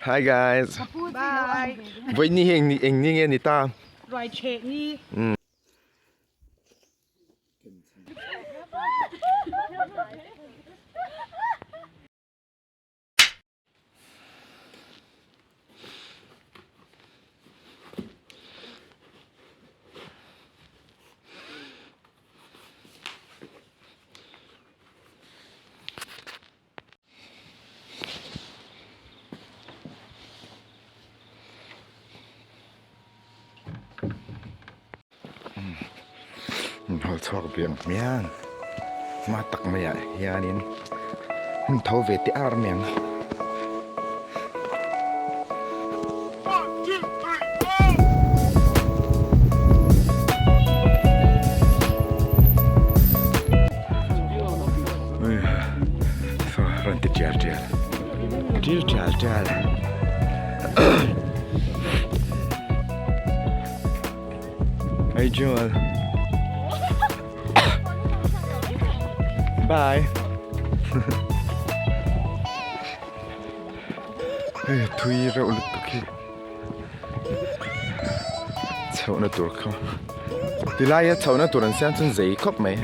Hi guys. Bye. Vawiini hi eng eng ni nge ni ta? Ruai cheh ni. Hal chhuak biang hmiang hma tak maiah hianin hun tho ve teh ar mai ang. Rawn ti tial tial tial tial tial Hey Jewel Bye Hei thui reuh lutuk hi chhohna tur kha tilaia chhohna tur an siam chuan zei khawp mai.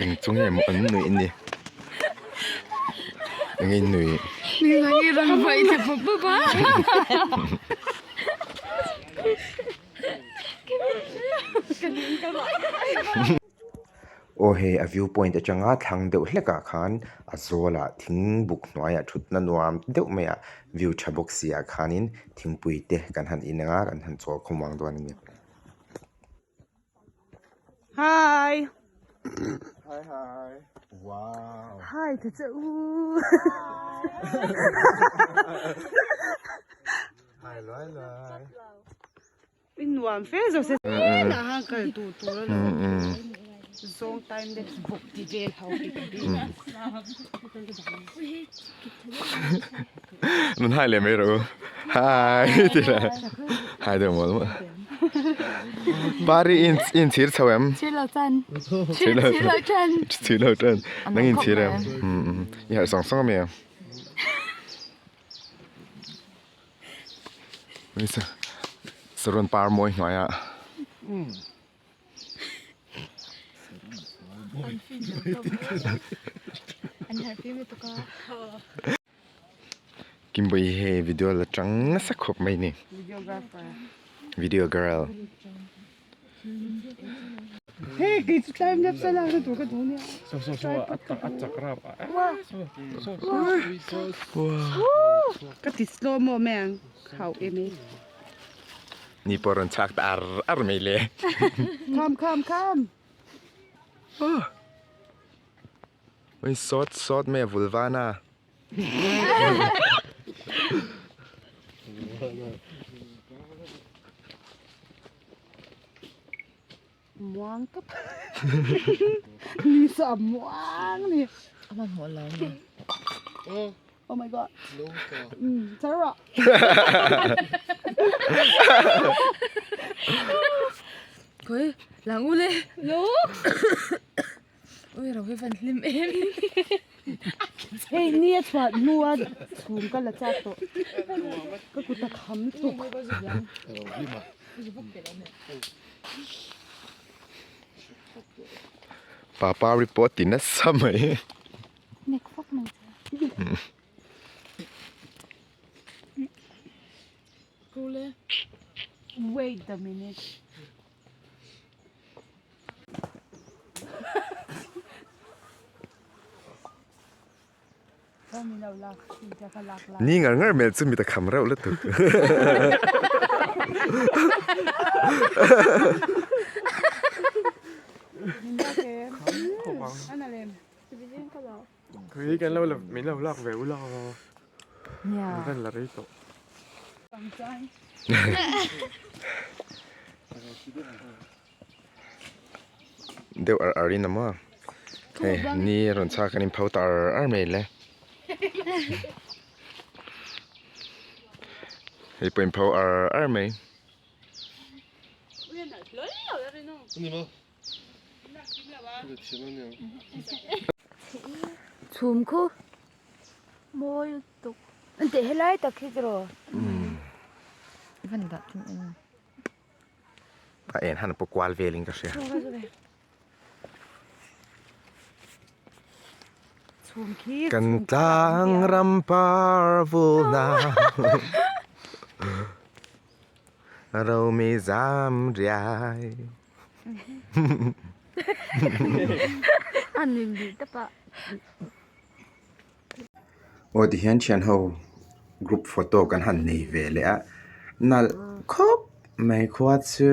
Eng chu nge maw an nuih ni eng in nuih Aw hei a view point atanga thlang deuh hlek ah khan a zawl ah thing buk hnuai ah thutna nuam deuh mai ah view tha bawk si ah khanin thingpui te kan han in ang a kan han chawl khawm vang dawn a ni. Hi Hi hi Wow Hi ta che u Hi lai lai I nuam fe zo se ah han kal tur tur a lo zawng time lapse bawk ti vel ho hi ka bik Nun hai leh mai rawh u Hi ti la Hi deuh mawlh mawlh. Pari in in chhir chho em? Chhir lo chan. Chhir lo chan. Chhir lo chan. Nang in chhir em? I harh sawng sawng ami em? Saron par mawi hnuaiah. Kimbawi hei video la tang nasa khawp mai ni. Video girl. Hei kei chu time lapse a lakna tur ka duh nia. Ka ti slow mo mai ang hau em e. Ni pawh rawn chhak ta ar ar mai le. Come come come. Ui sawt sawt mai a vul van a. Muang tawp. Ni sa muang ni. A hmanhmawh lo ni. Oh my god. Sarah. Khawi lang u le. Lo. Ui ro hi van hlim em. Hei ni a chhuah hnu a chhum ka la chak tawh. Ka kut a kham lutuk. Papa report ti nasa mai. Nek fak mai che. Kule. Wait a minute. Ni ngar ngar mel chu mi ta kham reuh lutuk. Deuh ar ar in a maw hei ni a rawn chhak an inpho ta ar ar mai le hei pawh inpho ar ar mai. Chhum khu mawi lutuk teh helai tak hi chu raw A en han pawh kual velin ka hria. Kan tlang ram par vulna Romi zam riai. Aw tihian thian ho group photo kan han nei ve leh a nalh khawp mai khua chu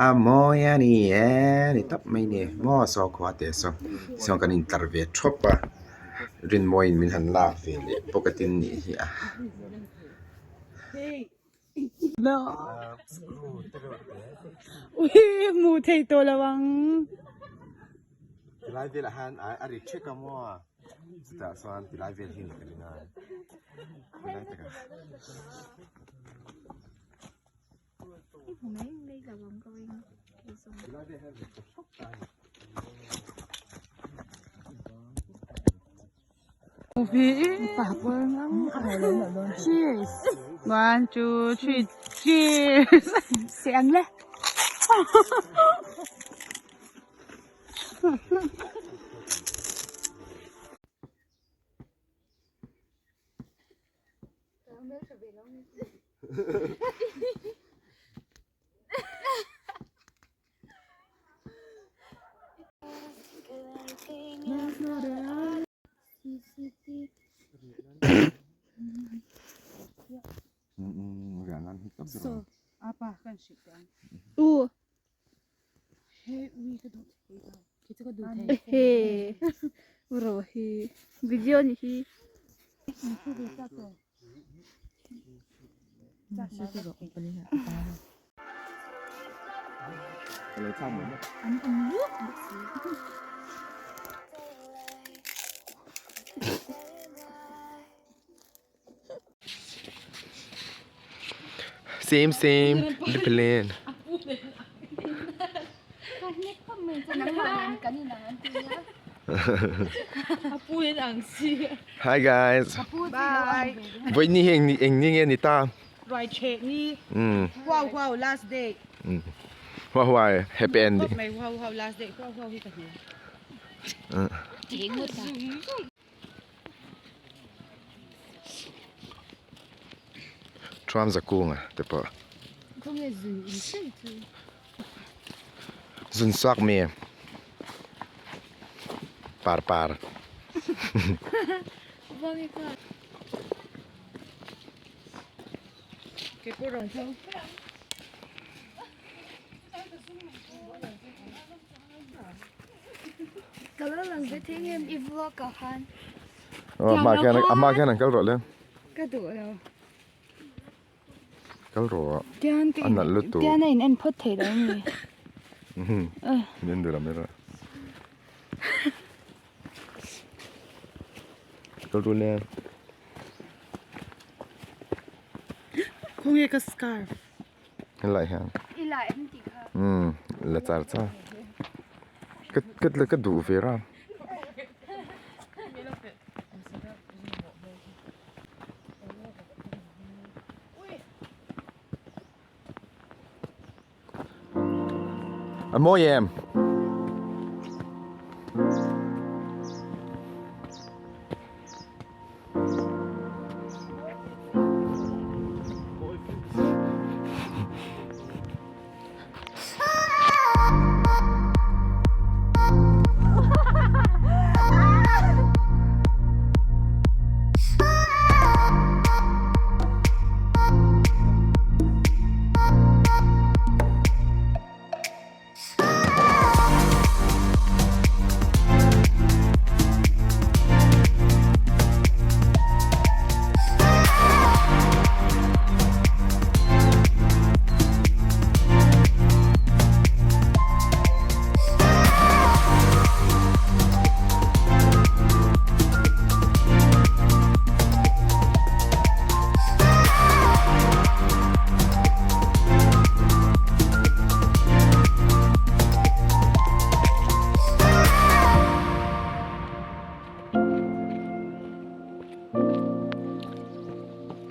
a mawi a ni e ni tawp mai a ni maw saw khua te saw saw kan intlar ve thawp a rinmawiin min han lak ve leh bawk a tin nih hi a. Hmu thei tawh lo ang. Tilai velah hian a ri thek a maw chutah chuan tilai vel hi ni ka ring a tilai takah. Cheers. One, two, three, cheers. Xem le. Video ni hi. Same same different. Hi guys. Bye. Voi ni eng ni eng ni nge ni ta. Ruai che ni. Wow wow last day. Wow wow happy ending. Mai wow wow last day. Wow wow hi ka hne. Thuam zakunga te pawh. Zun suak mi par par. Ka lo lang ve thei ngem i vlog ah khan. Amah khian amah khian an kal rawh le. Ka duh lo. Kal rawh. Tian ka A nalh lutuk. Tian a in en phawt thei lo mi. Min en duh lo mai rawh. Kal rawh le. Khawnge ka scarf. Helai hian. I la em tih kha. Umm la char char. Ka ka ka duh ve ra. A mawi em?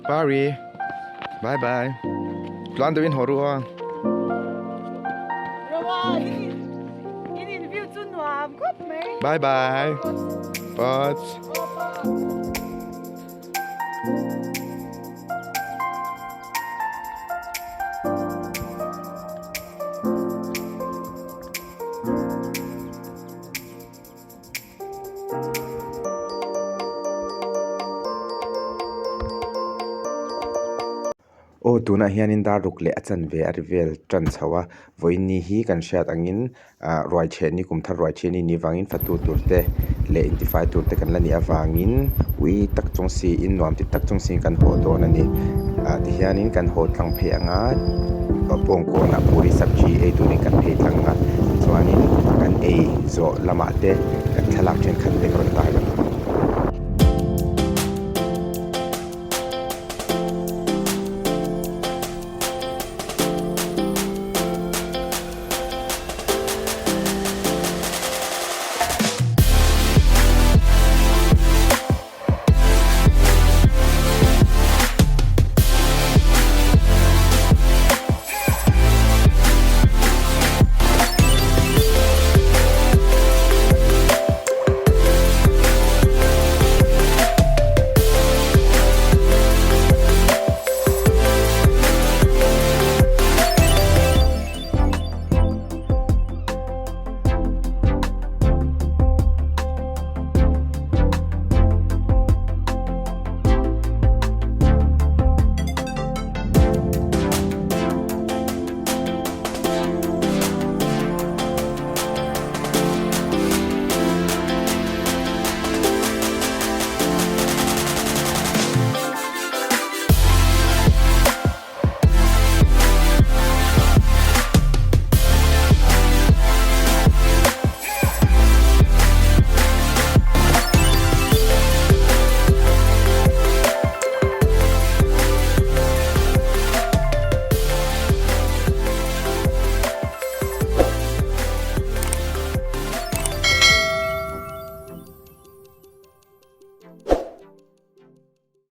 Pari bye bye tluan deuhin haw ru aw. Bye bye Pots. Aw tunah hianin dar ruk leh a chanve a ri vel tan chho a vawiin ni hi kan hriat angin ah ruai chheh ni kum thar ruai chheh ni nih vangin fatu tur te leh intifai tur te kan la nih avangin ui tak chung siin nuam ti tak chung siin kan haw dawn a ni ah tihianin kan haw tlang phei ang a bawngkawnah puri sabji ei turin kan phei tlang a chuanin kan ei zawh lamah te kan thlalak thenkhat te ka rawn tarlang ang.